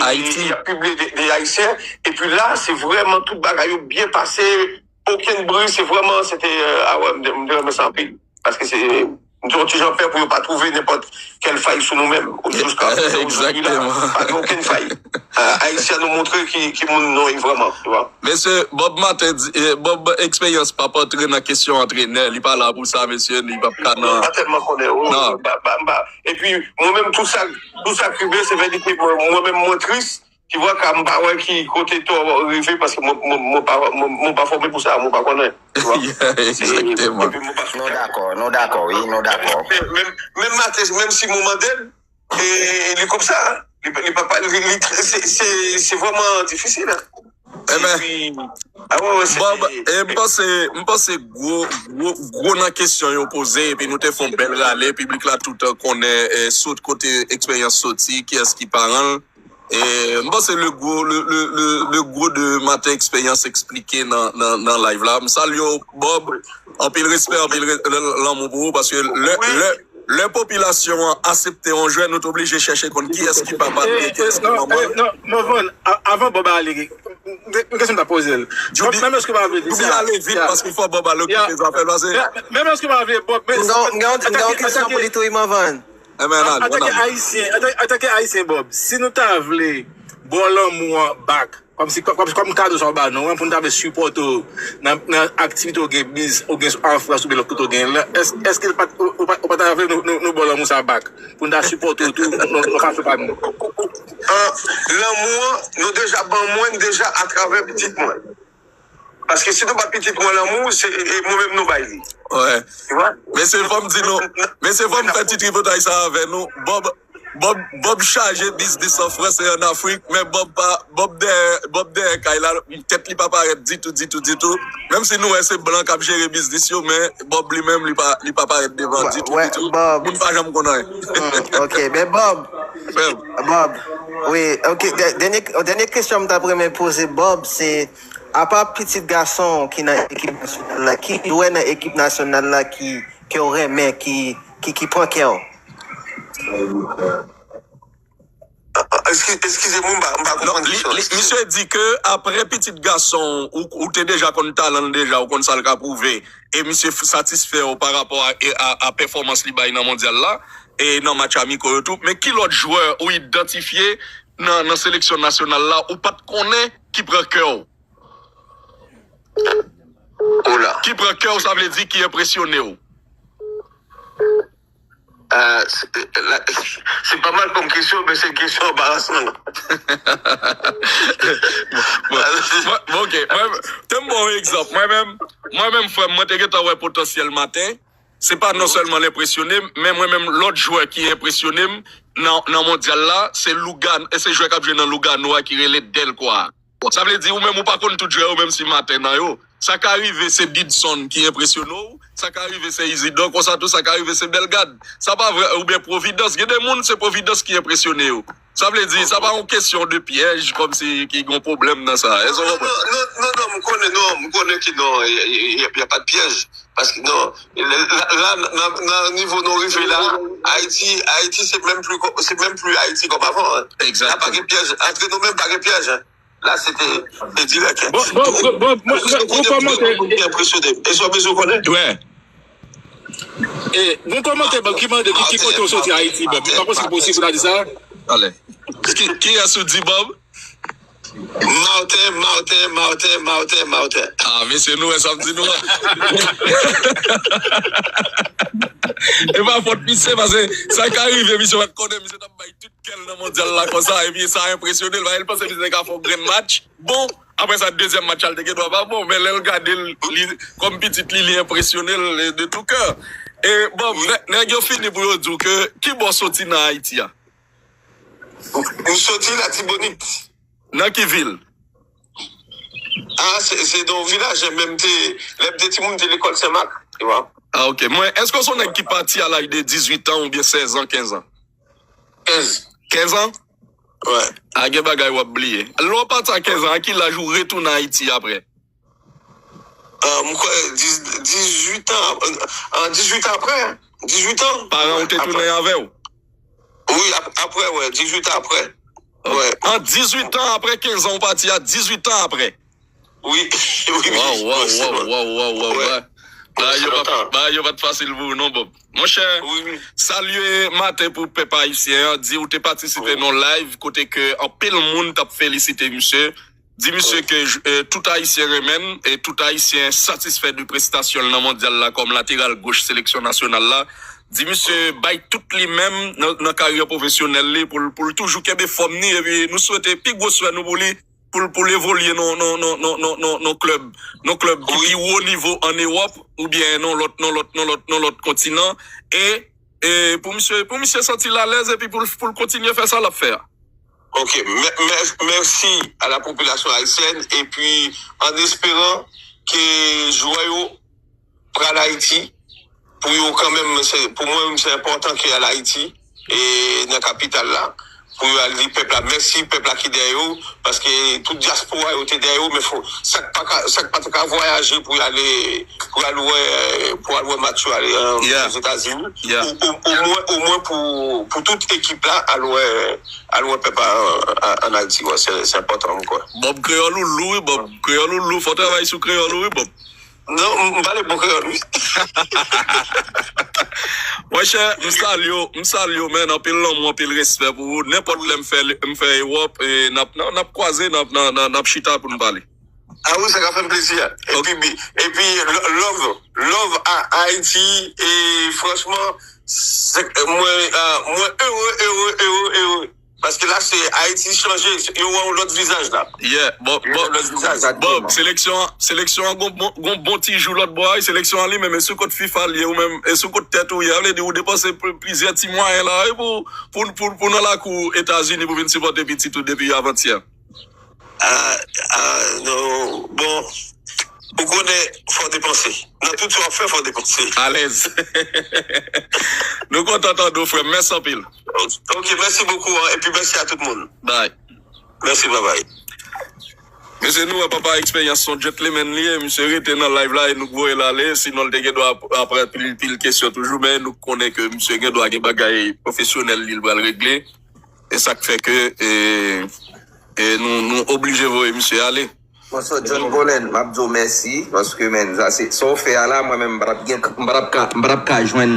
Ayiti. Y ap pibliye de, de Ayisyen. Epi la, se vrèman tout bagay yo byen pase, okenn bri, se vrèman, se te, euh, ah ouais, m te- m te renmen sa anpil. Paske se, m te yon ti jan pè pou yo pa twouve nenpòt kèl fay sou nou menm. Jiska prezan, jodi la, Exactement. Pa gen okenn fay. Euh, Ayisyen nou montre ki, ki moun nou ye vrèman, tu vois. Mesye, Bob Maten di, eh, Bob Eksperyans p ap antre nan kesyon antrenè, li pa la pou sa, mesye, li p ap ka Non, nan. Pa tèlman konnen. Oh, Non. Ba, ba, ba. Epi, mwen menm, tout sa, tout sa k rive, se verite. Mwen, mwen menm, mwen tris. Tu vois, ka m pa wè ki kote tò rive, paske mwen, mwen, mwen pa, mwen, mwen pa fòme pou sa, mwen pa konnen. Tu vois? Yeah, exactement. Epi mwen pa Nou dakò, nou dakò, wi, nou dakò. Menm, menm Maten, menm si mwen mande l, e li konsa, li, li pa, pa- li, li, se, se, se vrèman difisil. Amen. Epi, ah ouais, ouais, se- Bob, e m panse, m panse gwo, gwo, gwo nan kesyon yo poze, epi nou te fè yon bèl rale, piblik la toutan konnen, eh, sot kote Eksperyans soti, kiyès ki paran l. E m panse le gwo, le, le, le, le gwo de Maten Eksperyans eksplike nan, nan, nan live la. M salye w, Bob, anpil respè, anpil re- l- lanmou pou ou, paske lè, lè, lè popilasyon an aksepte yon jwè, nou t oblije chèche konn kiyès ki papa l ye, kiyès ki manman l. Non, Movann, avan Bob ale, m gen kesyon m ta poze l. Menm èske pa vle di Djoubi sa? Ale vit, paske fò Bob al okipe zafè l, pase. Menm èske pa vle Bob, men M gen yon kesyon pou li tou, Iman Van. Anben, al, Antanke Ayisyen, antanke Ayisyen, Bob, si nou ta vle ba w lanmou an back, kòmsi, kòm, kòm kado sa w ba nou an, pou nou ta vle sipòte w nan, nan aktivite w gen, biz, ou gen an Frans oubyen lòt kote w gen la, èske, èske ou pa, ou pa, ou pa ta vle nou, nou, nou ba w lanmou sa back, pou nou ta sipòte w tou nan, nan fason pa nou? An, lanmou an, nou deja ban mwen deja atravè pitit mwen. Paske si nou ba pitit mwen lanmou, se e mwen menm nou bay li. Wè. Tu vois? Mesye, fò m di nou, mesye, fò m fè ti tripotay sa avè nou. Bob, Bob, Bob chaje biznis an Frans e an Afrik, men Bob pa, Bob dèyè, Bob dèyè kay la, tèt li pa parèt ditou, ditou, ditou. Menm si nou wè se blan k ap jere biznis yo, men Bob li menm, li pa, li pa parèt devan ditou, Wè, ditou. Bob. Moun pa janm konn anyen. Hmm, ok, men Bob, Frè m. Bob, wi, ok, dè- dènye, dènye kesyon m t ap renmen poze Bob, se, apa pitit gason w ki nan ekip nasyonal la, ki jwè nan ekip nasyonal la ki, ke w renmen, ki, ki, ki pran kè w? Eski- Eskize mwen, m pa, m pa Non, konprann li, kesyon li, an. misye di ke apre pitit gason w, ou, ou te deja konn talan l deja, ou konn sa l ka pwouve, e misye f- satisfè w pa rapò a, e a, a pèfòmans li bay nan mondyal la, e nan match amiko yo tou. Men ki lòt jwè ou idantifye nan, nan seleksyon nasyonal la, ou pa t konnen ki pran kè w? Ola. Ki pran kè w, sa vle di ki enpresyone w? Euh, se la- se pa mal kòm kesyon, men se kesyon anbarasan. Bon, bon, ok. Mwen, te m ba w yon egzanp. Mwen menm, mwen menm, frè m, mwen te gentan wè potansyèl Maten. Se pa non sèlman l enpresyone m, men mwen menm, lòt jwè ki enpresyone m nan, nan mondyal la, se Lugano, e se jwè k ap jwe nan Lugano a ki rele Delcroix. Sa vle di, ou menm, ou pa konn tout jwè yo, menm si Maten nan yo. Sa ka rive se Didson ki enpresyone w, sa ka rive se Isidor, konsa tou, sa ka rive se Bellegarde. Sa pa vre, oubyen Providence. Gen de moun, se Providence ki enpresyone yo. Sa vle di, sa pa yon kesyon de pyèj, kòmsi ki gen yon pwoblèm nan sa. Èske w Non, konprann? non, non, non, non, m konnen, non, m konnen ki non, y a, y a, y a pas de pyèj. Paske non, la, la, la, nan, nan nivo nou rive la, Ayiti, Ayiti se menm pli, se menm pli Ayiti kòm avan, hein. Exactement. La pa gen pyèj, antre nou menm pa gen pyèj, hein. La se te, te dirèk, hein. Bon, bon, bon, bon, bon, bon, bon, kòmantè. Ki enpresyone. E sa w bezwen konnen? Wè. E, bon kòmantè, Bob, ki mande ki, ki kote w soti Ayiti, Bob. Mwen pa panse ki posib pou ta di sa. Ale. Ki, kiyès ou di, Bob? Martin, Martin, Martin, Martin, Martin. Ah, mesye, nou wè sa m di nou an. E pa fòt misye, paske sa ka rive, misye pa t konnen, misye t ap bay tout kè l nan mondyal la konsa, epi sa enpresyone l, paske l panse misye te ka fè yon grenn match. Bon, apre sa, dezyèm match la, l te gen dwa pa bon, men lè l gade l, li, kòm pitit li, li enpresyone l de tou kè. E, bon, nè- nèg yo fini pou yo di w ke ki bò w soti nan Ayiti a? M soti Latibonit. Nan ki vil? Ah, se se nan yon vilaj, men m te, lè m te timoun, m te lekòl Senmak, tu vois. Ah, ok. Mwen, èske w se yon nèg ki pati a laj de dizuit an oubyen sèz an, kenz an? Kenz. Kenz an? Wè. Ah, gen bagay w ap bliye. Lè w pati a kenz an, a ki laj ou retounen Ayiti apre? Ah, m kwè diz, dizuit an, ah, dizuit an apre. Dizuit an. Paran w te tounen avè w? Wi, ap- apre, wè, dizuit an apre. Wè. An dizuit an apre kenz an w pati a, dizuit an apre. Wi, wi, wi. Waw, waw, waw, waw, waw, waw. Bagay yo pa, bagay yo pa t fasil pou ou non, Bob. Monchè, salye maten pou pèp ayisyen an, di ou te patisipe nan live kote ke anpil moun t ap felisite misye. Di misye ke eh, tout Ayisyen renmen l e tout Ayisyen satisfè de prestasyon l nan mondyal la kòm lateral goch seleksyon nasyonal la. Di misye bay tout li menm nan, nan karyè pwofesyonèl li pou l, pou l toujou kenbe fòm ni epi nou swete pi gwo swè nou pou li pou l, pou l evolye nan, nan, nan, nan, nan, nan, nan klèb, nan klèb ki pi wo nivo ann Ewòp oubyen nan lòt, nan lòt, nan lòt, nan lòt kontinan. E, e pou misye, pou misye santi l alèz epi pou l, pou l kontinye fè sa l ap fè a. Ok, mè- mè- mèsi a la popilasyon ayisyèn epi an esperan ke jwè yo pral Ayiti pou yo kanmenm, se- pou mwen menm se enpòtan ke al Ayiti e nan kapital la pou yo al di pèp la mèsi, pèp la ki dèyè yo, paske tout dyaspora yo te dèyè yo, men fò sa k pa ka, sa k pa t ka vwayaje pou y ale pou al wè, pou al wè match yo ale an Ozetazini. Omwen, omwen pou, pou tout ekip la al wè, al wè pèp la an Ayiti. Wè, se, se enpòtan, m kwè. Bob, kreyòl ou lou wi, Bob. Kreyòl ou lou. Fò w travay sou kreyòl ou wi, Bob. Non, m pale bon kreyòl wi. Monchè, m salye w, m salye w, men anpil lanmou, anpil respè pou ou. Nenpòt lè m fè, m fè Ewòp, n ap, n ap kwaze, n ap, n ap chita pou n pale. Ah wi, sa ka fè m plezi. Epi, epi love, love a Ayiti, e franchman, mwen, mwen ere, ere, ere, ere. Paske la, se Ayiti chanje, yo wè yon lòt vizaj la. Yeah, Bob, Bob, seleksyon, seleksyon an gon bon, gon bon ti jou lòt bò a, seleksyon an li menm, e sou kont FIFA l ye, ou menm, e sou kont tèt ou ye, vle di ou depanse plizyè ti mwayen la, wi, pou, pou, pou, pou nan lakou Etazini pou vin sipòte pitit ou depi avantyè. Ah, ah, non. Bon, ou konnen, fò depanse. Nan tout sa w ap fè, fò depanse. Alèz. Nou kontan tande w, frè m. Mèsi anpil. Ok, mèsi bokou, epi mèsi a tout moun. Bay. Mèsi, babay. Mesye, nou wè papa eksperyans se yon gentleman li ye. Misye rete nan live la e nou k voye l ale. Sinon, l te gen dwa ap- ap pran pil, pil kesyon toujou. Men nou konnen ke misye gen dwa gen bagay pwofesyonèl li l pral regle. E sa k fè ke e, e nou, nou oblije voye misye ale. Mwen sot John Colin, m ap di w mèsi, paske, menn, sa se, sa w fè a la, mwen menm, m pa t ap gen, m pa t ap ka, m pa t ap ka jwenn,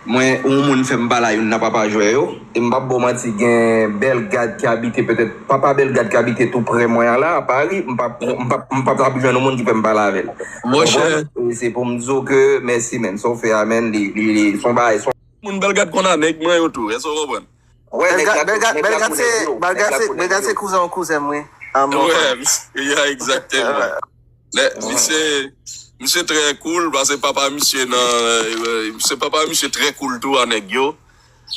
mwen, yon moun fè m pale a youn nan papa jwè yo, e m p ap ba w manti, gen Bellegarde ki abite petèt, papa Bellegarde ki abite tou prè mwen an la, a Pari, m p ap, m p ap, m p ap t ap jwenn yon moun ki fè m pale avè l. Monchè. E se pou m di w ke mèsi, menn, sa w fè a, menn, li, li, li, se yon bagay, se yon Moun Bellegarde konn a nèg mwen yo tou, èske w konprann? Bellegarde, Bellegarde, Bellegarde se, Bellegarde se, Bellegarde se kouzen yon kouzen mwen. Wè, yeah, egzakteman. Lè, misye, misye trè cool, paske papa misye nan, se papa misye trè cool tou a nèg yo.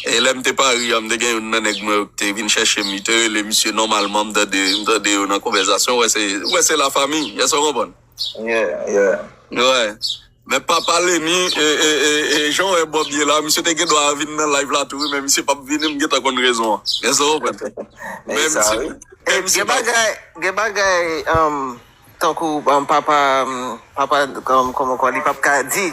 E lè m te Pari a, m te gen youn nan nèg mwen yo ki te vin chèche m, li te rele misye nòmalman, m tande, m tande yo nan konvèsasyon, wè se, wè se la famille, èske w konprann? Yeah, yeah. Wè. Men papa Lenny, e, e, e, e, jan w wè Bob ye la, misye te gen dwa vin nan live la tou, wi, men misye p ap vini, m gentan konn rezon an. Èske w konprann? Men misye, men misye Gen pa- bagay, gen bagay, um, tankou, um, papa, um, papa, um, kòman kwa, li p ap ka di,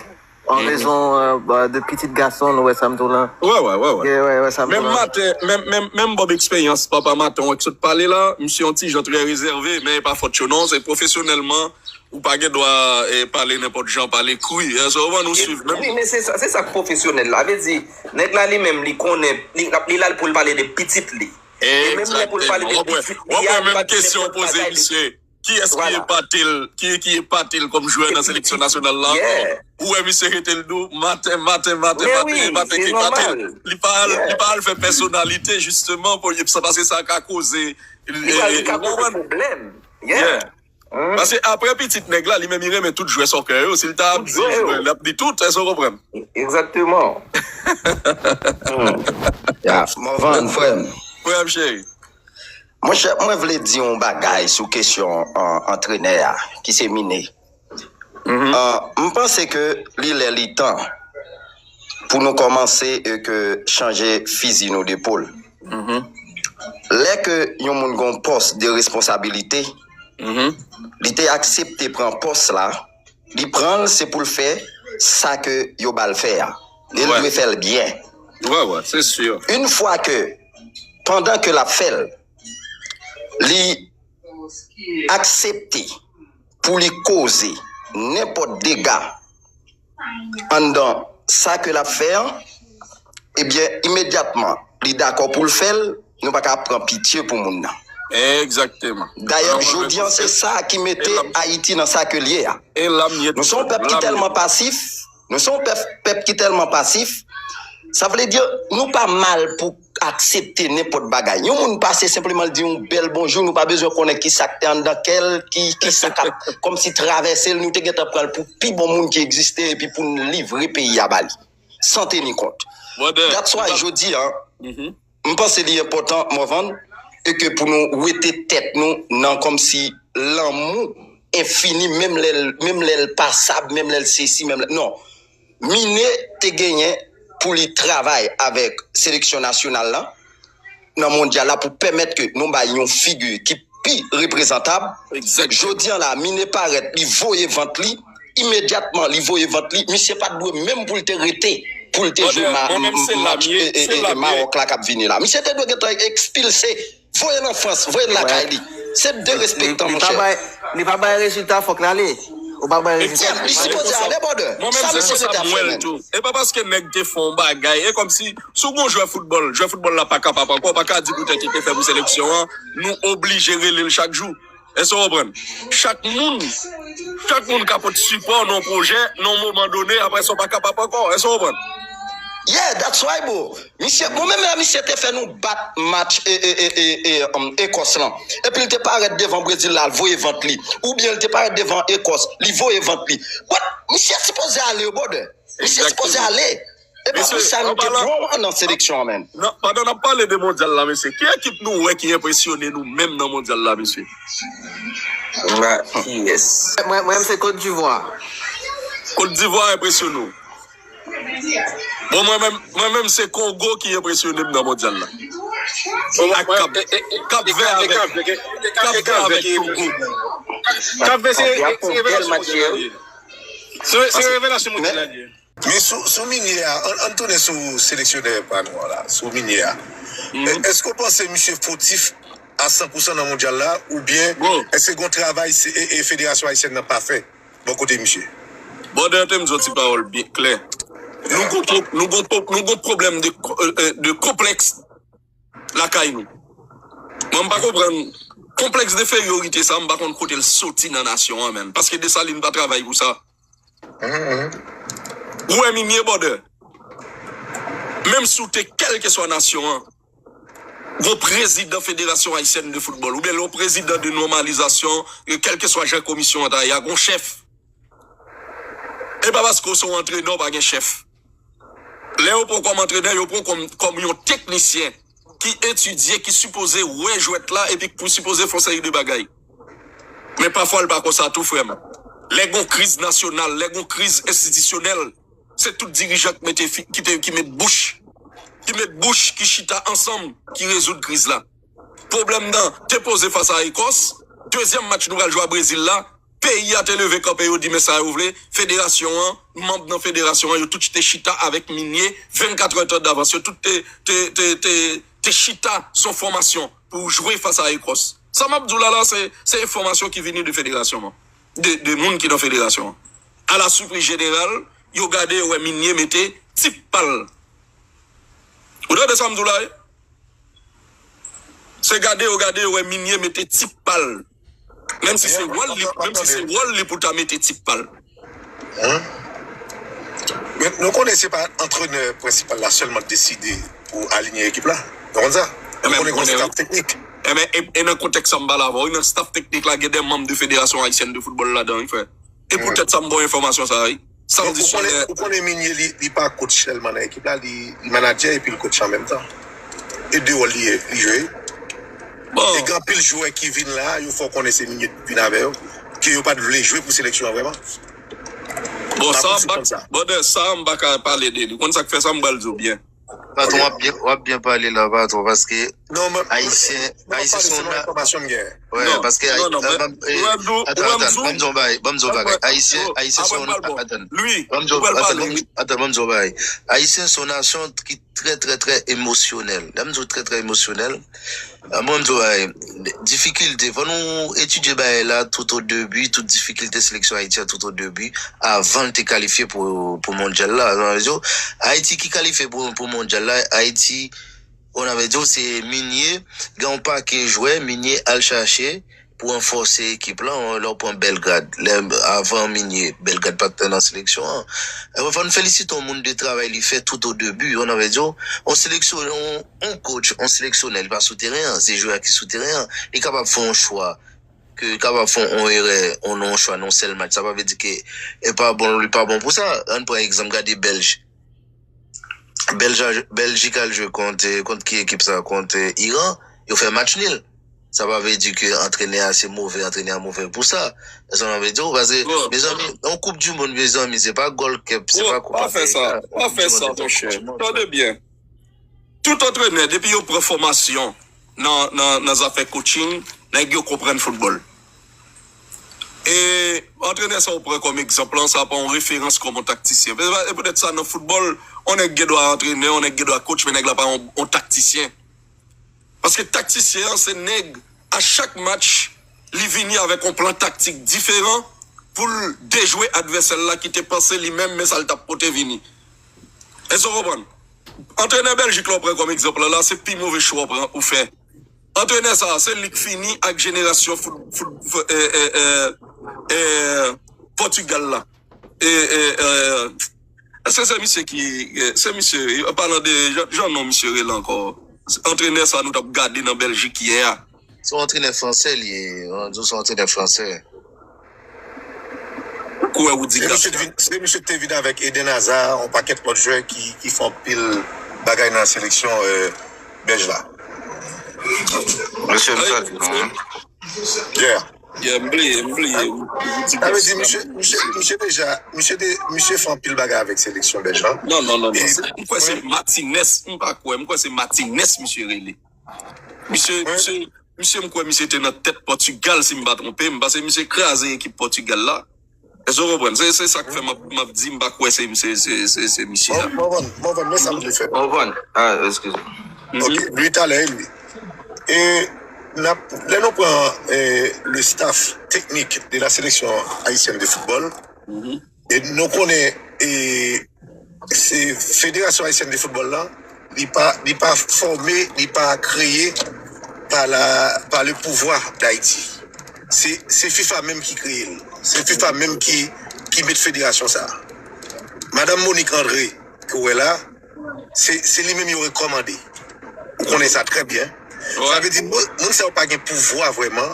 an rezon, uh, de pitit gason l, ou wè sa m di w la. Wè, wè, wè, wè. Gen, wè, wè sa m di w la. Menm maten, menm, menm, menm Bob eksperyans papa maten w k sot pale la, misye yon ti jan trè rezève, men e pa fòt yo non, se pwofesyonèlman, ou pa gen dwa, eh, pale nenpòt jan, pale kri. Èske w konprann, ou swiv menm? Wi, men se sa, se sa k pwofesyonèl la. Vle di, nèg la li menm, li konnen, li, li la pou l pale de pitit li. E menm lè pou l pale de pitit li a, li pa di nenpòt bagay. Kiyès ki epate l, ki, ki epate l kòm jwè nan seleksyon nasyonal la ankò? Ou wè misye rete l dou maten, maten, maten, maten, epate k epate l. Li pa al, li pa al fè pèsonalite, jisteman, pou, sa, paske sa ka koze. Li pral, li ka poze pwoblèm. Paske apre pitit nèg la, li menm li renmen tout jwè soccer yo. Si l ta ap di jwè, l ap di tout, èske w konprann? Egzakteman. Ya, Morvan, frè m. Frè m cheri. Monchè, mwen vle di yon bagay sou kesyon, uh, antrenè a, ki se Mine. Uh, m panse ke li lè li tan pou nou kòmanse e ke chanje fizi nou de pòl. Lè ke yon moun gon pòs de responsabilite, li te aksepte pran pòs la, li pran l se pou l fè sa ke yo ba l fè a. E l dwe fè l byen. Wè, wè, se si. Yon fwa ke, pandan ke l ap fè l, li aksepte pou li koze nenpòt dega anndan sa ke l ap fè an, ebyen, imedyatman, li dakò pou l fè l, nou pa ka pran pitye pou moun nan. Egzakteman. Dayè, jodi an, se sa ki mete Ayiti nan sa ke l ye a. Nou se yon pèp ki tèlman pasif, nou se yon pèp, pèp ki tèlman pasif, sa vle di, nou pa mal pou aksepte nenpòt bagay. Yon moun pase senpleman l di yon bèl bonjou, nou pa bezwen konnen ki sa k te anndan kè l, ki, ki sa k ap kòmsi travèse l, nou te gentan pran l pou pi bon moun ki egziste epi pou n livre peyi a ba li, san teni kont. That's why jodi an, m panse li enpòtan, Morvan, e ke pou nou wete tèt nou nan kòmsi lanmou enfini, menm lè l, menm lè l pasab, menm lè l sesi, menm lè, non. Mine te genyen pou li travay avèk seleksyon nasyonal la nan mondyal la pou pèmèt ke nou bay yon figi ki pi reprezantab. Jodi an la, Mine parèt, li voye vant li, imedyatman li voye vant li, misye pa t dwe menm pou l te rete, pou l te jwe match Mawòk la k ap vini la. Misye te dwe gentan ekspilse. Voye l an Frans, voye l lakay li. Se derespektan, monchè. Li pa bay rezilta, fòk l ale. Ou pa bay rezilta. Li sipoze ale, brother. Sa misye mete ap fè menm. E pa paske nèg te fè yon bagay. E kòmsi, si w gon jwè foutbòl, jwè foutbòl la pa kapab ankò, ou pa ka di poutèt li te fè pou seleksyon an, nou oblije rele l chak jou. Èske w konprann? Chak moun, chak moun ka pot sipò nan yon pwojè, nan yon moman done, apre sa w pa kapab ankò. Èske w konprann? Yeah, that's why, bro. Misye, bon, menm lè misye te fè nou bat match e, e, e, e, e, um, Ekòs lan. Epi l te parèt devan Brezil la, l voye vant li. Oubyen l te parèt devan Ekòs, li voye vant li. But, misye sipoze ale, brother. Misye sipoze ale. E pa pou sa nou te pran w nan seleksyon an, menm. Non, pandan n ap pale de mondyal la, mesye, ki ekip nou wè ki enpresyone nou menm nan mondyal la, mesye? Kiyès? Mwen, mwen, se Kot Divwa. Kot Divwa enpresyone w? Bon, mwen menm, mwen menm, se Kongo ki enpresyone m nan mondyal la. Ak Kap, Kap Vè avèk, Kap Vè avèk Kongo. Kap Vè se, se revelasyon mondyal la li ye. Se, se revelasyon mondyal la li ye. Men sou, sou Minye a, ann, ann tounen sou seleksyonè pa nou an la, sou Minye a. Èske w panse misye fotif a san pousan nan mondyal la, oubyen èske gon travay e, e federasyon ayisyèn nan pa fè bò kote misye? Brother, te m di yon ti pawòl byen klè. Nou gon, nou gon, nou gon pwoblèm de, de konplèks lakay nou. Mwen, m pa konprann konplèks de enferyorite sa, m pa konn kote l soti nan nasyon an, menm. Paske Desalin pa travay pou sa. Ou wè Mimie, brother, menm si w te kèlkeswa nasyon an, gon prezidan Federasyon Ayisyèn de Foutbòl, oubyen lè w prezidan de nòmalizasyon, kèlkeswa jan komisyon an ta ye a, gon chèf. E pa paske w se yon antrenè, w pa gen chèf. Lè yo pran w kòm antrenè, yo pran w kòm, kòm yon teknisyen ki etidye, ki sipoze wè jwèt la epi ki sipoze fè yon seri de bagay. Men pafwa, l pa konsa tou, frè m. Lè gon kriz nasyonal, lè gon kriz enstitisyonèl, se tout dirijan ki mete fi, ki te, ki met bouch, ki met bouch, ki chita ansanm, ki rezoud kriz la. Pwoblèm nan te poze fas a Ekòs. Dezyèm match nou pral jwe a Brezil la, peyi a te leve kanpe, yo di men sa yo vle. Federasyon an, manm nan federasyon an, yo tout te chita avèk Minye vennkat è tan davans. Yo tout te, te, te, te, te chita sou fòmasyon pou jwe fas a Ekòs. Sa m ap di w la, la, se, se enfòmasyon ki vini de federasyon an, de, de moun ki nan federasyon an. A la sipriz jeneral, yo gade, yo wè Minye mete tip pa l. Ou tande sa m di w la, wi? Se gade yo, gade yo, wè Minye mete tip pa l. Menm si se wòl li, menm si se wòl li pou ta mete tip pa l. Men nou konnen se pa antrenè prensipal la sèlman k deside pou alinye ekip la. Nou konn sa? Nou konnen gen yon staff teknik. Ebyen, e, e nan kontèks sa m pale avè w, nan staff teknik la, gen de manm de Fédération Haïtienne de Football ladan, wi, frè. E poutèt sa m ba w enfòmasyon sa a, wi. Sa w di sou lè. Ou konnen Minye, li, li pa coach sèlman nan ekip la, li, li manadjè epi l coach an menm tan. E de wòl li, li jwe. Bon. E gen anpil jwè ki vin la, yo fè w konnen se Minye vin avè yo, ke yo pa t vle jwe pou seleksyon an vrèman. Bon, sa, m pa, brother, sa, m pa ka pale de li. Ou konn sa k fè sa, m pral di w byen. Patwon, w ap byen, w ap byen pale la, patwon, paske Ayisyen, Ayisyen se yon na... Wè, paske... Atann, atann, ban m di yon bagay, ban m di yon bagay. Ayisyen, Ayisyen se yon... Atann, ban m di yon bagay. Ayisyen se yon nasyon ki trè, trè, trè emosyonèl. Lè m di w trè, trè emosyonèl, mwen, m di w bagay, difikilte, fò nou etidye bagay la tout o debi, tout difikilte seleksyon Ayiti a tout o debi, avan l te kalifye pou, pou mondyal la. Sa vle di, Ayiti ki kalifye pou, pou mondyal la, Ayiti, on a ve di, se Minye, gen yon pakèt jwè, Minye al chache pou ranfòse ekip la, lè w pran Belgrad, lè, avan Minye, Belgrad pa t nan seleksyon an. Ebyen, fò n felisite yon moun de travay li fè tout o debi, on a ve di, yon seleksyon, yon, yon coach, yon seleksyonè, li pa sou teren an, se jwè a ki sou teren an, li kapab fè yon chwa, ke li kapab fè yon erè, yon, yon chwa nan yon sèl match, sa pa vle di ke e pa bon, li pa bon pou sa. Ann pran egzanp, gade Bèlj. Bèlj, Bèljik al jwe kont, kont ki ekip sa? Kont Iran, yo fè match nil. Sa pa vle di ke antrenè a se move, antrenè a move pou sa. Sa m vle di w, paske, mezanmi, yon koup di mond, mezanmi, se pa Gold Cup, se pa Koup Amerika. Pa fè sa, pa fè sa, monchè. Tande byen. Tout antrenè, depi yo pran fòmasyon nan, nan, nan zafè coaching, nèg yo konprann foutbòl. E antrenè sa w pran kòm egzanp lan, sa pa yon referans kòm yon taktisyen. E poutèt sa, nan foutbòl, yon nèg gen dwa antrenè, yon nèg gen dwa coach, men nèg la pa yon, yon taktisyen. Paske taktisyen an, se nèg, a chak match, li vini avèk yon plan taktik diferan pou l dejwe advèsè l la ki te panse li menm, men sa l t ap pote vini. Èske w konprann? Antrenè Bèljik la w pran kòm egzanp lan la, se pi move chwa w pran, ou fè. Antrenè sa a, se li k fini ak jenerasyon fout, fout, fout, eh, eh, eh, eh, Pòtigal la. E, e, e, èske se misye ki, e, se misye, an palan de, jan, jan non misye rele ankò? Antrenè sa nou t ap gade nan Bèljik yè a. Se yon antrenè fransè li ye, an di w se yon antrenè fransè. Ou kwè ou di gad sa? Se misye ki te vin avèk Eden Hazard, yon pakèt lòt jwè ki, ki fè anpil bagay nan seleksyon, e, bèj la. Mesye, m salye nou. Yeah. Yeah, m bliye, m bliye. Sa vle di, misye, misye, misye deja, misye, de, misye fè anpil bagay avèk seleksyon bèj la. Non, non, non, non. M kwè se Martinez, m pa kwè, m kwè se Martinez misye rele. Misye, misye, misye, m kwè misye te nan tèt Pòtigal, si m pa twonpe m, paske misye kraze ekip Pòtigal la. Èske w konprann? Se, se sa k fè m ap, m ap di m pa kwè se, se, se, se, se misye a. Mwen konprann, mwen konprann, men sa m vle fè. Mwen konprann. Ah, eskize. Ok, li talè, e li. E n ap, lè nou pran eh, le staff technique de la sélection haïtienne de football, e nou konnen eh, se Fédération Haïtienne de Football la, li pa, li pa fòme, li pa kreye pa la, pa le pouvwa d Ayiti. Se, se FIFA menm ki kreye l. Se FIFA menm ki, ki met federasyon sa a. Madanm Monique André, ke w wè la, se, se li menm yo rekòmande. Ou konnen sa trè byen. Sa vle di, moun, moun sa yo pa gen pouvwa vrèman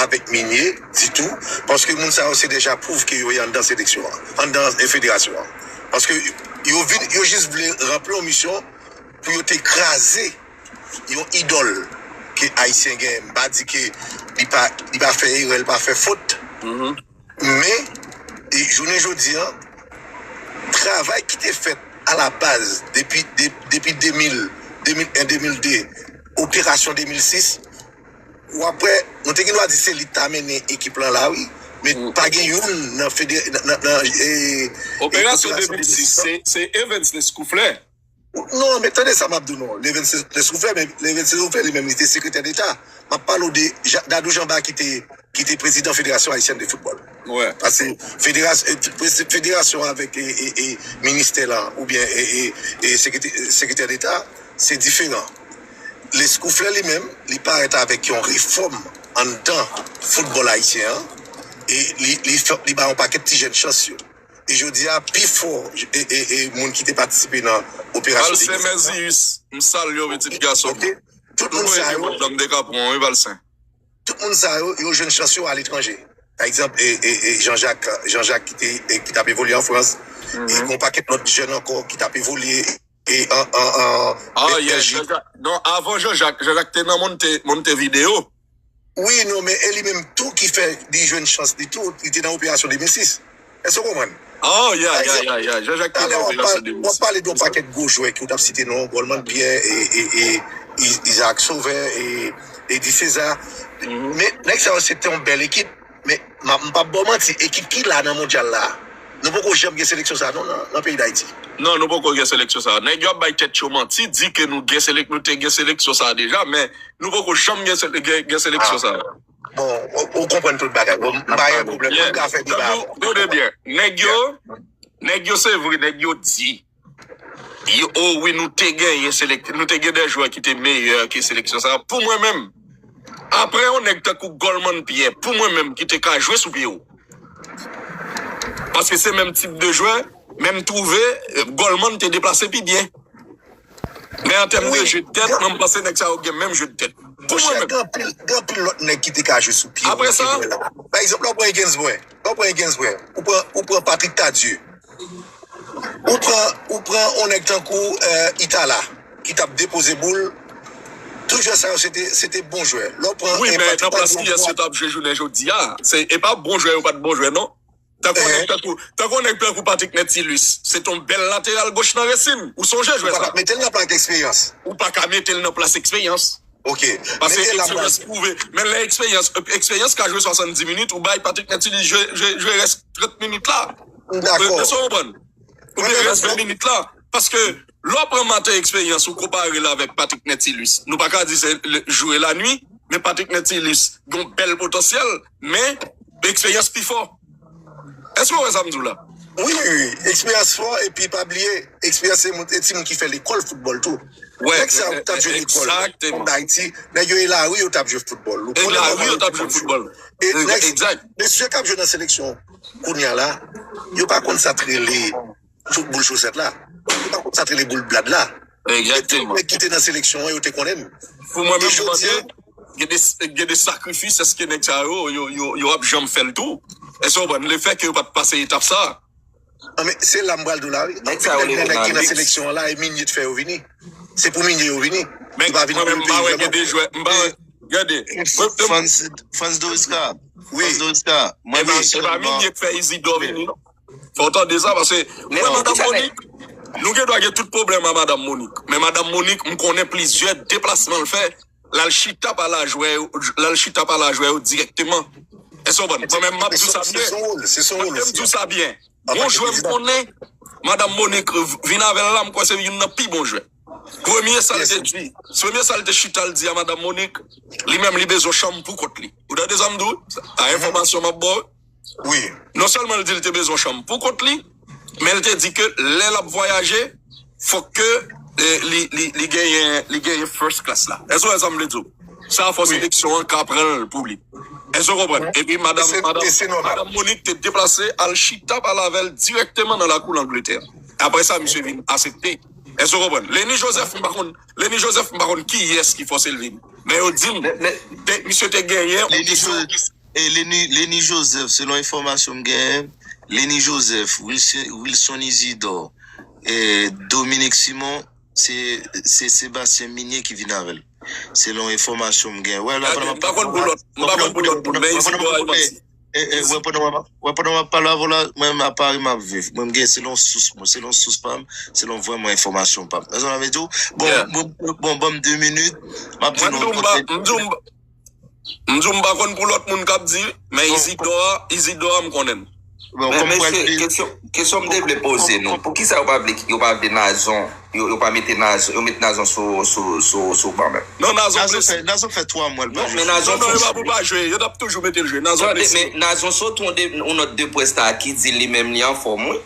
avèk Minye ditou, paske moun sa yo se deja pwouv ke yo ye anndan seleksyon an, anndan eh, federasyon an. Paske yo vin, yo jis vle ranpli yon misyon pou yo te kraze yon idòl ke Ayisyen gen. M pa di ke li pa, li pa fè erè, li pa fè fot. Men, e jounen jodi a, travay ki te fèt a la baz depi, de, depi de mil, de mil en, de mil de, operasyon de mil sis, w ap wè, nou te gen dwa di se li ki ta mennen ekip lan la, wi. Men pa gen youn nan fede, nan, nan, nan, e, e, operasyon de mil sis, se, se Evens Lescouflair. Non, men tande sa m ap di w non. Evens Lescouflair, men Evens Lescouflair li menm, li te sekretè deta. M ap pale w de Dadou Jean Bart ki te, ki te prezidan Fédération Haïtienne de Football. Paske federasyon, federasyon avèk e, e, e, ministè la, oubyen e, e, e, sekretè, sekretè deta, se diferan. Lescouflair li menm, li parèt avèk yon refòm anndan foutbòl ayisyen an, e li, li, fè, li ba yon pakèt ti jèn chans yo. E jodi a, pi fò e, e, e moun ki te patisipe nan operasyon Valsen Mèziyis, m salye w, pitit gason m. Tout moun sa yo, tout moun sa yo, yo jwenn chans yo aletranje. Pa egzanp, e, e, e Jean-Jacques, Jean-Jacques ki te, e, ki t ap evolye an Frans, e gen yon pakèt lòt jèn ankò ki t ap evolye e an, an, an, Ah, yeah, Jean-Jacques. Non, avan Jean-Jacques, Jean-Jacques te nan Monte, Montevideo. Wi, non, men e li menm tou ki fè li jwenn chans li tou. Li te nan operasyon de mil sis. Èske w konprann? Oh, yeah, yeah, yeah, yeah. Jean-Jacques te nan operasyon de mil sis. W ap pale de yon pakèt gwo jwè ki w t ap site non, Goldman Pierre, e, e, e, Isaac Sauveur, e, Eddie César. Men nèg sa yo se te yon bèl ekip. Men m p ap ba w manti, ekip ki la nan mondyal la, nou poko janm gen seleksyon sa non nan, nan peyi Dayiti. Non, nou poko gen seleksyon sa. Nèg yo ap bay tèt yo manti, di ke nou gen selek, nou te gen seleksyon sa deja, men nou poko janm gen, gen, gen seleksyon sa. Bon, ou, ou konprann tout bagay. Bon, m pa gen pwoblèm, nou ka fè deba. Tande byen, nèg yo, nèg yo se vre, nèg yo di, yo, oh wi, nou te genyen selek, nou te gen de jwè ki te meyè ke seleksyon sa. Pou mwen menm, apre yon nèg tankou Goldman Pierre, pou mwen menm ki te ka jwe sou pye w. Paske se menm tip de jwè, men m twouve, eh, Goldman te deplase pi byen. Men an tèm de je tèt, mwen m panse nèg sa yo gen menm je tèt. Pou mwen menm. Gen anpil, gen anpil lòt nèg ki te ka jwe sou pye. Apre sa, pa egzanp, lè w pran Higgins Boy, lè w pran Higgins Boy, ou pran, ou pran Patrick Tardieu, ou pran, ou pran yon nèg tankou, eh, Itala, ki t ap depoze boul. Tout jwè sa yo, se te, se te bon jwè. Lè w pran Wi, men nan plas kiyès yo t ap jwe jounen jodi a? Se, e pa bon jwè yo pa t bon jwè, non. Tankou nèg tankou, tankou nèg tankou Patrick Netilus, se t on bèl lateral goch nan Racing. Ou sonje jwè sa? Ou pa ka mete l nan plas eksperyans. Ou pa ka mete l nan plas eksperyans. Ok. Paske eksperyans pwouve. Men lè eksperyans, eksperyans ka jwe swasanndis minit, ou bay Patrick Netilus jwe, jwe, jwe rès trant minit la. Dakò. Èske w konprann? Oubyen rès ven minit la. Paske lè w pran Martin Expérience, ou konpare l avèk Patrick Netilus. Nou pa ka di se le jour et la nuit, men Patrick Netilus gen yon bèl potansyèl, men eksperyans pi fò. Èske w wè sa m di w la? Wi, wi, wi. Eksperyans fò, epi pa bliye, eksperyans se moun, e timoun ki fè lekòl foutbòl tou. Nèg sa yo k t ap jwe lekòl ann Ayiti, nèg yo e lari yo t ap jwe foutbòl. E lari yo t ap jwe foutbòl. E nèg, mesye k ap jwe nan seleksyon kounye a la, yo pa konn sa k rele boul chosèt la. Yo pa konn sa k rele boul blad la. Egzakteman. Nèg ki te nan seleksyon an, yo te konnen m. Pou mwen menm, mwen panse, gen de, gen de sakrifis, èske nèg sa yo, yo, yo, yo ap janm fè l tou? Èske w konprann? Lefètke yo pa t pase etap sa a. Non, men se la m pral di w la, wi. Anpil nèg ki nan seleksyon an la, e Meunier t fè yo vini. Se pou Meunier yo vini. Men mwen menm, m pa wè gen de jwè, m pa wè, gade. Frantz, Frantz Dorisca. Wi. Frantz Dorisca. Mwen menm, se pa Meunier k fè Isidor vini, non. Fò w tande sa, paske, mwen, Madanm Monique, nou gen dwa gen tout pwoblèm a Madanm Monique. Men Madanm Monique, m konnen plizyè deplasman l fè, l al chita pale a jwè yo, l al chita pale a jwè yo dirèkteman. Èske w konprann? Mwen menm, m ap di w sa byen. Mwen menm, m di w sa byen. Gon jwè m konnen, Madanm Monique vin avè l la, m kwè se youn nan pi bon jwè. Premye sa l te di, premye sa l te chita l di a Madanm Monique, li menm li bezwen chanm pou kont li. Ou tande sa m di w? A enfòmasyon m ap ba w. Wi. Non sèlman l di l te bezwen chanm pou kont li, men l te di ke lè l ap vwayaje, fòk ke eh, li, li, li genyen, li genyen first class la. Èske w wè sa m vle di w? Sa fò seleksyon an ka pran l pou li. Èske w konprann? Epi madanm, madanm, madanm Monique te deplase al chita pale avè l dirèkteman nan lakou Langletè. Apre sa, misye vin asepte. Èske w konprann? Lenny Joseph, m pa konn, Lenny Joseph, m pa konn kiyès ki fòse l vini. Men yo di m, misye te genyen yon kesyon. E Lenny, Lenny Joseph, selon enfòmasyon m genyen, Lenny Joseph, Wilson, Wilson Isidore, e Dominique Simon, se, se Sebastien Minier ki vin avè l. Selon enfòmasyon m genyen. Wè, la, m pa konn pou lòt, m pa konn pou lòt moun, men Isidore a manti. E, e, wè, pandan w ap, wè, pandan w ap pale avè w la, mwen menm a Paris m ap viv. Mwen, m gen, selon sous mwen, selon sous pa m, selon vrèman enfòmasyon pa m. Wè sa m vle di w? Bon, bon, bon, ban m de minit, m ap di nou. M di w, m di w, m di w m pa konn pou lòt moun k ap di, men Isidora, Isidora m konnen l. Men mesye, kesyon, kesyon m te vle poze nou, poukisa yo pa vle, yo pa vle Nazon, yo, yo pa mete Nazon, yo met Nazon sou, sou, sou, sou ban menm? Non, Nazon blese. Nazon fè twa mwa l pa jwe foutbòl. Non, men Nazon fè. Non, non, yo pa pou pa jwe, yo t ap toujou mete l jwe. Nazon blese. Men Nazon sot yon, yon nòt de près la ki di li menm li anfòm, wi.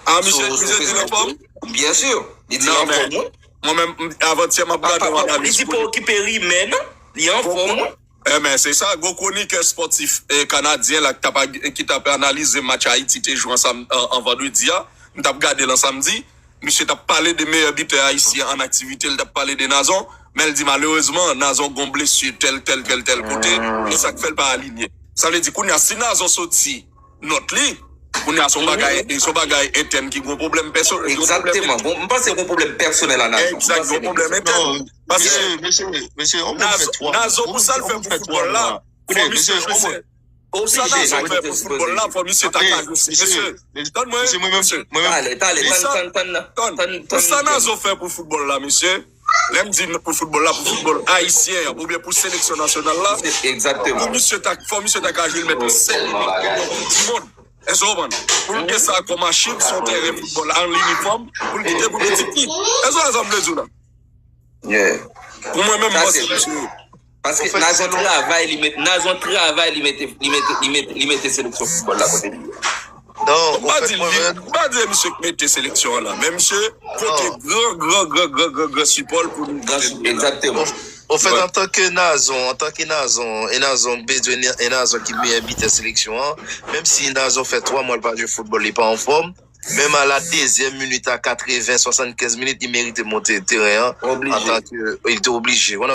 Ah, misye, misye di l anfòm? Byen si, li di l anfòm, wi. Mwen menm, m- avantyè, m ap gade yon analiz. Li di pa okipe rimè, non? Li anfòm, wi. Enben, se sa, gwo kwonikè espòtif eh, kanadyen la ki t ap ag- ki t ap analize match Ayiti te jwe an, sam- an, an vandredi a. M t ap gade l an samdi. Misye t ap pale de meyè bitè ayisyen an aktivite, l t ap pale de Nazon, men l di malerezman, Nazon gon blesi tèl, tèl, tèl, tèl kote, e sa k fè l pa alinye. Sa vle di, kounye a, si Nazon soti nòt li, kounye a, se yon bagay, se yon bagay entèn ki gon pwoblèm pèsonèl. Egzakteman. Bon, m panse gon pwoblèm pèsonèl a Nazon. Egzakt, gon pwoblèm entèn. Paske Mesye, mesye, mesye, on moun fè twa. Nazon, pou sa l fè pou foutbòl la, fò misye jwe sè. Sa Nazon fè pou foutbòl la, fò misye ta ka jwe sè. Mesye, tann mwen, mesye. Talè, talè, tann, tann, tann, tann, tann. Pou sa Nazon fè pou foutbòl la, mesye, lè m di pou foutbòl la, pou foutbòl ayisyen an, oubyen pou seleksyon nasyonal la, Egzakteman. Pou misye ta, fò misye ta ka jwe l mèt sèt minit pou yon koup di mond. Èske w konprann? Pou l gen sa kòm achiv sou teren foutbòl la, an linifòm, pou l kite pou pitit li. Èske w konprann sa m vle di w la? Yeah. Pou mwen menm, Sa mwen se se misye. Paske Nazon travay, li met, Nazon travay, li mete, li mete, li mete, li mete seleksyon foutbòl la kote li ye. Non, M pa di li, m pa di misye k mete seleksyon an la, men misye pote gran, gran, gran, gran, gran, gran sipò l pou nou. Egzakteman. Ofèt, antanke Nazon, antanke Nazon, e Nazon bezwen e Nazon ki meyè bitè seleksyon an, menm si Nazon fè twa mwa l pa jwe foutbòl, li pa anfòm, menm a la dezyèm minit, a katreven, swasannkenz minit, li merite monte teren an. Antanke, li te oblije.